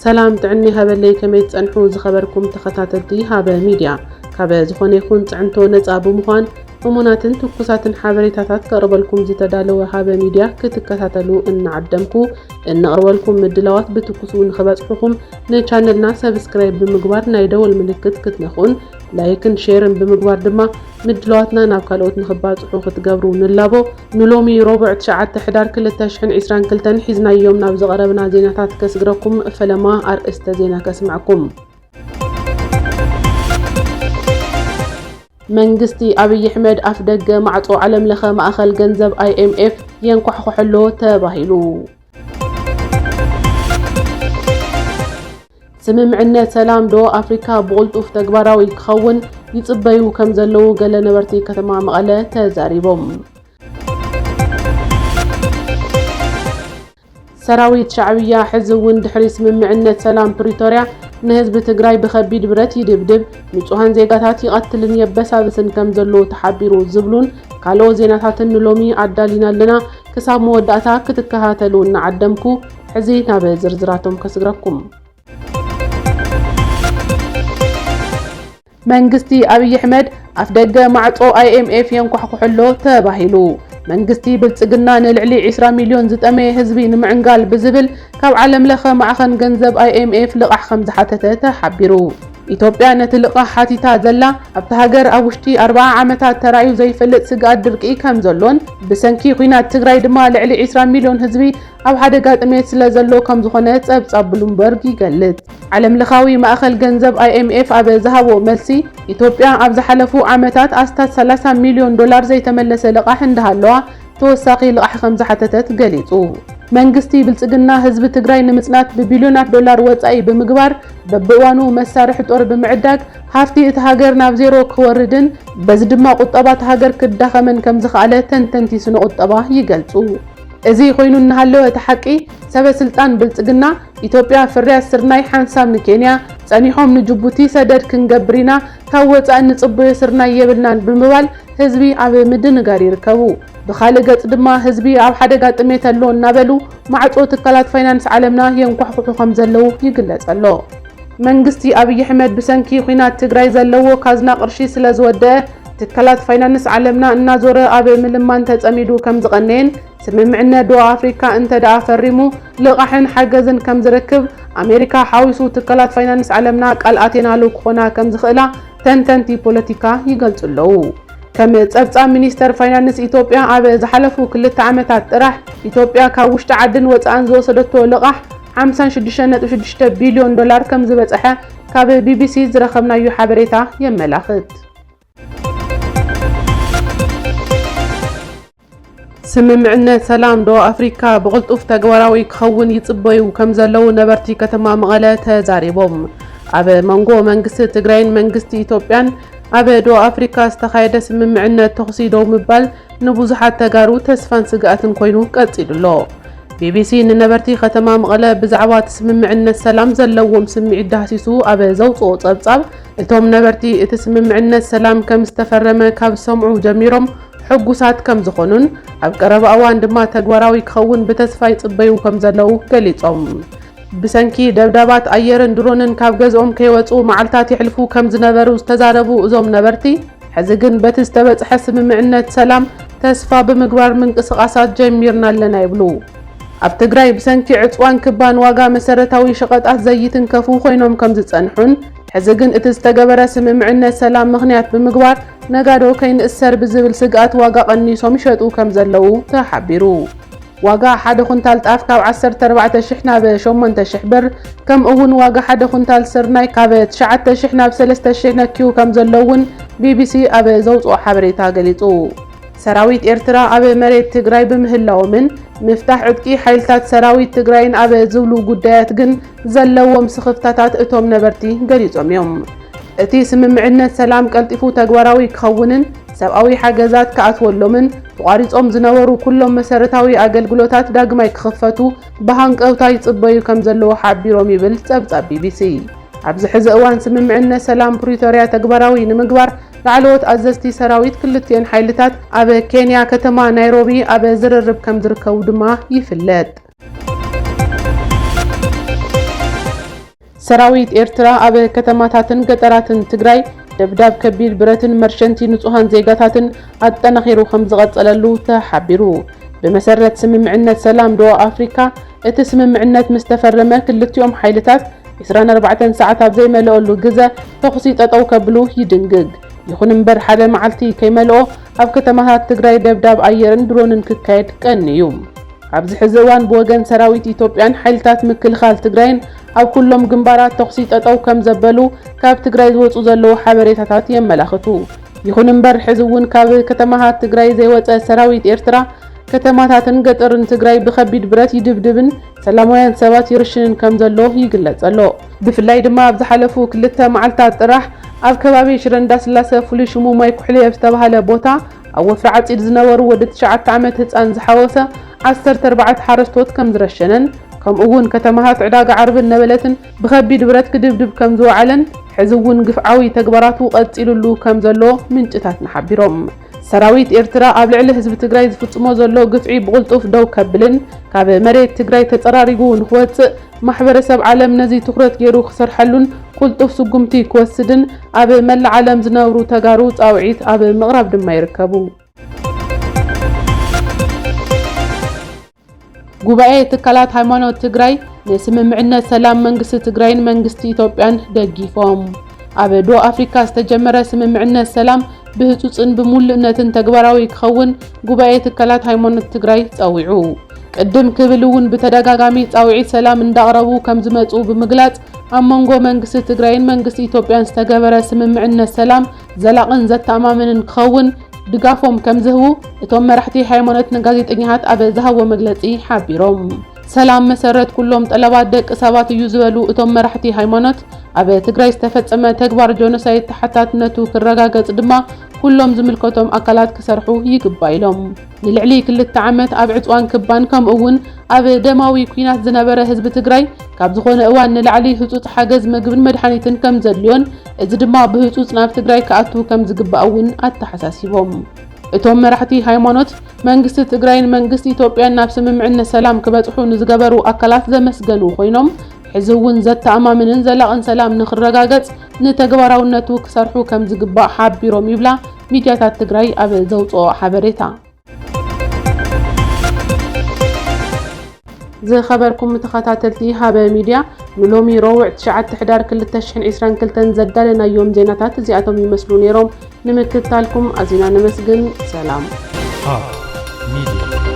ሰላም ጥዕና ይሃበለይ፣ ከመይ ትጸንሑ ዝኸበርኩም ተኸታተልቲ ሃበ ሚድያ? ካበ ዝኾነ ይኹን ጽዕንቶ ነጻ ብምዃን እሙናትን ትኩሳትን ሓበሬታታት ከቕርበልኩም ዝተዳለወ ሃበ ሚድያ ክትከታተሉ እናዓደምኩ፣ እነቕርበልኩም ምድላዋት ብትኩሱ ንኽበጽሑኹም ንቻነልና ሰብስክራይብ ብምግባር ናይ ደወል ምልክት ክትነኽኡን ላይክን ሼርን ብምግባር ድማ ምድላዋትና ናብ ካልኦት ንኽባጽሑ ክትገብሩ ንላቦ። ንሎሚ ረቡዕ ትሽዓተ ሕዳር ክልተ ሽሕን ዕስራን ክልተን ሒዝናዮም ናብ ዝቐረብና ዜናታት ከስግረኩም ፈለማ ኣርእስተ ዜና ከስምዐኩም። መንግስቲ ኣብይ ኣሕመድ ኣፍ ደገ ማዕጾ ዓለም ለኸ ማእኸል ገንዘብ ኣይኤምኤፍ የንኳሕኩሐሎ ተባሂሉ። ስምምዕነት ሰላም ደቡብ ኣፍሪካ ብቕልጡፍ ተግባራዊ ክኸውን ይጽበዩ ከም ዘለዉ ገለ ነበርቲ ከተማ መቐለ ተዛሪቦም። ሰራዊት ሻዕብያ ሕዚ እውን ድሕሪ ስምምዕነት ሰላም ፕሪቶርያ ንህዝቢ ትግራይ ብኸቢድ ብረት ይድብድብ፣ ንጹሃን ዜጋታት ይቐትልን የበሳብስን ከም ዘሎ ተሓቢሩ ዝብሉን ካልኦት ዜናታትን ንሎሚ ኣዳሊና ኣለና። ክሳብ መወዳእታ ክትከታተሉ እናዓደምኩ፣ ሕዚ ናብ ዝርዝራቶም ከስግረኩም። መንግስቲ ኣብይ ኣሕመድ ኣፍ ደገ ማዕጾ ኣይኤምኤፍ የንኳሕኩሐሎ ተባሂሉ። መንግስቲ ብልጽግና ንልዕሊ ዕስራ ሚልዮን ዝጠመየ ህዝቢ ንምዕንጋል ብዝብል ካብ ዓለም ለኸ ማዕኸን ገንዘብ ኣይኤምኤፍ ልቓሕ ከም ዝሓተተ ተሓቢሩ። ኢትዮጵያ ነቲ ልቓሕ ሓቲታ ዘላ ኣብታ ሃገር ኣብ ውሽጢ ኣርብዓ ዓመታት ተራእዩ ዘይፈልጥ ስግኣት ድርቂ ከም ዘሎን ብሰንኪ ኲናት ትግራይ ድማ ልዕሊ ዕስራ ሚልዮን ህዝቢ ኣብ ሓደጋ ጥሜት ስለ ዘሎ ከም ዝኾነ ጸብጻብ ብሉምበርግ ይገልጽ። ዓለም ለኻዊ ማእኸል ገንዘብ ኣይኤምኤፍ ኣብ ዝሃቦ መልሲ፣ ኢትዮጵያ ኣብ ዝሓለፉ ዓመታት ኣስታት ሰላሳ ሚልዮን ዶላር ዘይተመለሰ ልቓሕ እንዳሃለዋ፣ ተወሳኺ ልቓሕ ከም ዝሓተተት ገሊጹ። መንግስቲ ብልጽግና ህዝቢ ትግራይ ንምጽናት ብቢልዮናት ዶላር ወጻኢ ብምግባር፣ በብእዋኑ መሳርሒ ጦር ብምዕዳግ፣ ሃፍቲ እቲ ሃገር ናብ ዜሮ ክወርድን በዚ ድማ ቁጠባ እቲ ሃገር ክዳኸምን ከም ዝኸኣለ ተንተንቲ ስነ ቁጠባ ይገልጹ። እዚ ኮይኑ እናሃለወ እቲ ሓቂ፣ ሰበ ስልጣን ብልጽግና፣ ኢትዮጵያ ፍርያት ስርናይ ሓንሳብ ንኬንያ፣ ጸኒሖም ንጅቡቲ ሰደድ ክንገብር ኢና፣ ካብ ወጻኢ እንጽበዮ ስርናይ የብልናን ብምባል ህዝቢ ኣብ ምድንጋር ይርከቡ። ብኻልእ ገጽ ድማ ህዝቢ ኣብ ሓደጋ ጥሜት ኣሎ እናበሉ ማዕጾ ትካላት ፋይናንስ ዓለምና የንኳሕኩሑ ከም ዘለዉ ይግለጽ ኣሎ። መንግስቲ ኣብይ ኣሕመድ ብሰንኪ ኲናት ትግራይ ዘለዎ ካዝና ቅርሺ ስለ ዝወደአ ትካላት ፋይናንስ ዓለምና እናዞረ ኣብ ምልማን ተጸሚዱ ከም ዝቐነየን ስምምዕነት ደቡብ ኣፍሪካ እንተ ደኣ ፈሪሙ ልቓሕን ሓገዝን ከም ዝረክብ ኣሜሪካ ሓዊሱ ትካላት ፋይናንስ ዓለምና ቃል ኣቴናሉ ክኾና ከም ዝኽእላ ተንተንቲ ፖለቲካ ይገልጹ ኣለዉ። ከም ጸብጻብ ሚኒስተር ፋይናንስ ኢትዮጵያ ኣብ ዝሓለፉ ክልተ ዓመታት ጥራሕ ኢትዮጵያ ካብ ውሽጢ ዓድን ወጻእን ዝወሰደቶ ልቓሕ ሓምሳን ሽዱሽተ ነጥቢ ሽዱሽተ ቢልዮን ዶላር ከም ዝበጽሐ ካብ ቢቢሲ ዝረኸብናዮ ሓበሬታ የመላኽት። ስምምዕነት ሰላም ደቡብ ኣፍሪካ ብቕልጡፍ ተግባራዊ ክኸውን ይጽበዩ ከም ዘለዉ ነበርቲ ከተማ መቐለ ተዛሪቦም። ኣብ መንጎ መንግስቲ ትግራይን መንግስቲ ኢትዮጵያን ኣብ ደቡብ ኣፍሪካ ዝተኻየደ ስምምዕነት ተኹሲ ደው ምባል ንብዙሓት ተጋሩ ተስፋን ስግኣትን ኮይኑ ቀጺሉ ኣሎ። ቢቢሲ ንነበርቲ ከተማ መቐለ ብዛዕባ እቲ ስምምዕነት ሰላም ዘለዎም ስምዒት ዳህሲሱ ኣብ ዘውፅኦ ጸብጻብ፣ እቶም ነበርቲ እቲ ስምምዕነት ሰላም ከም ዝተፈረመ ካብ ዝሰምዑ ጀሚሮም ሕጉሳት ከም ዝኾኑን ኣብ ቀረባ እዋን ድማ ተግባራዊ ክኸውን ብተስፋ ይጽበዩ ከም ዘለዉ ገሊጾም። ብሰንኪ ደብዳባት ኣየርን ድሮንን ካብ ገዝኦም ከይወጹ መዓልታት የሕልፉ ከም ዝነበሩ ዝተዛረቡ እዞም ነበርቲ፣ ሕዚ ግን በቲ ዝተበጽሐ ስምምዕነት ሰላም ተስፋ ብምግባር ምንቅስቓሳት ጀሚርና ኣለና ይብሉ። ኣብ ትግራይ ብሰንኪ ዕጽዋን ክባን ዋጋ መሰረታዊ ሸቐጣት ዘይትንከፉ ኮይኖም ከም ዝጸንሑን፣ ሕዚ ግን እቲ ዝተገበረ ስምምዕነት ሰላም ምኽንያት ብምግባር ነጋዶ ከይንእሰር ብዝብል ስግኣት ዋጋ ቀኒሶም ይሸጡ ከም ዘለዉ ተሓቢሩ። ዋጋ ሓደ ኩንታል ጣፍ ካብ ዓሰርተ ኣርባዕተ ሽሕ ናብ ሸሞንተ ሽሕ ብር፣ ከምኡ እውን ዋጋ ሓደ ኩንታል ስርናይ ካብ ትሽዓተ ሽሕ ናብ ሰለስተ ሽሕ ነክዩ ከም ዘሎ እውን ቢቢሲ ኣብ ዘውፅኦ ሓበሬታ ገሊፁ። ሰራዊት ኤርትራ ኣብ መሬት ትግራይ ብምህላዎምን ምፍታሕ ዕጥቂ ሓይልታት ሰራዊት ትግራይን ኣብ ዝብሉ ጉዳያት ግን ዘለዎም ስኽፍታታት እቶም ነበርቲ ገሊጾም እዮም። እቲ ስምምዕነት ሰላም ቀልጢፉ ተግባራዊ ክኸውንን ሰብኣዊ ሓገዛት ክኣትወሎምን ተቋሪጾም ዝነበሩ ኩሎም መሰረታዊ ኣገልግሎታት ዳግማይ ክኽፈቱ ብሃንቀውታ ይጽበዩ ከም ዘለዉ ሓቢሮም ይብል ጸብጻብ ቢቢሲ። ኣብዚ ሕዚ እዋን ስምምዕነት ሰላም ፕሪቶርያ ተግባራዊ ንምግባር ላዕለዎት ኣዘዝቲ ሰራዊት ክልቲኤን ሓይልታት ኣብ ኬንያ ከተማ ናይሮቢ ኣብ ዝርርብ ከም ዝርከቡ ድማ ይፍለጥ። ሰራዊት ኤርትራ ኣብ ከተማታትን ገጠራትን ትግራይ ደብዳብ ከቢድ ብረትን መርሸንቲ ንጹሃን ዜጋታትን ኣጠናኺሩ ከም ዝቐጸለሉ ተሓቢሩ። ብመሰረት ስምምዕነት ሰላም ደቡብ ኣፍሪካ፣ እቲ ስምምዕነት ምስ ተፈረመ ክልቲኦም ሓይልታት ዕስራን ኣርባዕተን ሰዓት ኣብ ዘይመልኦሉ ግዘ ተኹሲ ጠጠው ከብሉ ይድንግግ። ይኹን እምበር ሓደ መዓልቲ ከይመልኦ ኣብ ከተማታት ትግራይ ደብዳብ ኣየርን ድሮንን ክካየድ ቀንዩ። ኣብዚ ሕዚ እዋን ብወገን ሰራዊት ኢትዮጵያን ሓይልታት ምክልኻል ትግራይን ኣብ ኩሎም ግንባራት ተኹሲ ጠጠው ከም ዘበሉ ካብ ትግራይ ዝወፁ ዘለዉ ሓበሬታታት የመላኽቱ። ይኹን እምበር ሕዚ እውን ካብ ከተማታት ትግራይ ዘይወፀ ሰራዊት ኤርትራ ከተማታትን ገጠርን ትግራይ ብኸቢድ ብረት ይድብድብን ሰላማውያን ሰባት ይርሽንን ከም ዘሎ ይግለጽ ኣሎ። ብፍላይ ድማ ኣብ ዝሓለፉ ክልተ መዓልታት ጥራሕ ኣብ ከባቢ ሽረ እንዳስላሰ ፍሉይ ሽሙ ማይ ኩሕሊ ኣብ ዝተባሃለ ቦታ ኣብ ወፍሪ ዓጺድ ዝነበሩ ወዲ ትሽዓተ ዓመት ህጻን ዝሓወሰ ዓሰርተ ኣርባዕተ ሓረስቶት ከም ዝረሸነን ከምኡ እውን ከተማታት ዕዳጋ ዓርብን ነበለትን ብኸቢድ ብረት ክድብድብ ከም ዝወዓለን ሕዚ እውን ግፍዓዊ ተግባራቱ ቀጺሉሉ ከም ዘሎ ምንጭታትና ሓቢሮም። ሰራዊት ኤርትራ ኣብ ልዕሊ ህዝቢ ትግራይ ዝፍጽሞ ዘሎ ግፍዒ ብቕልጡፍ ደው ከብልን ካብ መሬት ትግራይ ተጸራሪጉ ንክወጽእ ማሕበረሰብ ዓለም ነዚ ትኹረት ገይሩ ክሰርሐሉን ቅልጡፍ ስጉምቲ ክወስድን ኣብ መላእ ዓለም ዝነብሩ ተጋሩ ጻውዒት ኣብ ምቕራብ ድማ ይርከቡ። ጉባኤ ትካላት ሃይማኖት ትግራይ ንስምምዕነት ሰላም መንግስቲ ትግራይን መንግስቲ ኢትዮጵያን ደጊፎም። ኣብ ደቡብ ኣፍሪካ ዝተጀመረ ስምምዕነት ሰላም ብህጹጽን ብምሉእነትን ተግባራዊ ክኸውን ጉባኤ ትካላት ሃይማኖት ትግራይ ጸዊዑ። ቅድም ክብል እውን ብተደጋጋሚ ጻውዒት ሰላም እንዳቕረቡ ከም ዝመጹ ብምግላጽ፣ ኣብ መንጎ መንግስቲ ትግራይን መንግስቲ ኢትዮጵያን ዝተገበረ ስምምዕነት ሰላም ዘላቕን ዘተኣማምንን ክኸውን ድጋፎም ከም ዝህቡ እቶም መራሕቲ ሃይማኖት ንጋዜጠኛታት ኣብ ዝሃብዎ መግለጺ ሓቢሮም። ሰላም መሰረት ኩሎም ጠለባት ደቂ ሰባት እዩ ዝበሉ እቶም መራሕቲ ሃይማኖት፣ ኣብ ትግራይ ዝተፈጸመ ተግባር ጆኖሳይድ ተሓታትነቱ ክረጋገጽ ድማ ኩሎም ዝምልከቶም ኣካላት ክሰርሑ ይግባእ ኢሎም። ንልዕሊ ክልተ ዓመት ኣብ ዕጽዋን ክባን ከምኡ እውን ኣብ ደማዊ ኲናት ዝነበረ ህዝቢ ትግራይ ካብ ዝኾነ እዋን ንላዕሊ ህጹጽ ሓገዝ ምግብን መድሓኒትን ከም ዘድልዮን እዚ ድማ ብህጹጽ ናብ ትግራይ ክኣቱ ከም ዝግባእ እውን ኣተሓሳሲቦም። እቶም መራሕቲ ሃይማኖት መንግስቲ ትግራይን መንግስቲ ኢትዮጵያን ናብ ስምምዕነት ሰላም ክበጽሑ ንዝገበሩ ኣካላት ዘመስገኑ ኮይኖም ሕዚ እውን ዘተኣማምንን ዘላቕን ሰላም ንክረጋገጽ ንተግባራውነቱ ክሰርሑ ከም ዝግባእ ሓቢሮም ይብላ ሚድያታት ትግራይ ኣብ ዘውፅኦ ሓበሬታ። ዝኸበርኩም ተኸታተልቲ ሃበ ሚድያ፣ ንሎሚ ረቡዕ ትሽዓተ ሕዳር ክልተ ሽሕን ዕስራን ክልተን ዘዳለናዮም ዜናታት እዚኣቶም ይመስሉ ነይሮም። ንምክትታልኩም ኣዚና ነመስግን። ሰላም። ሃብ ሚድያ።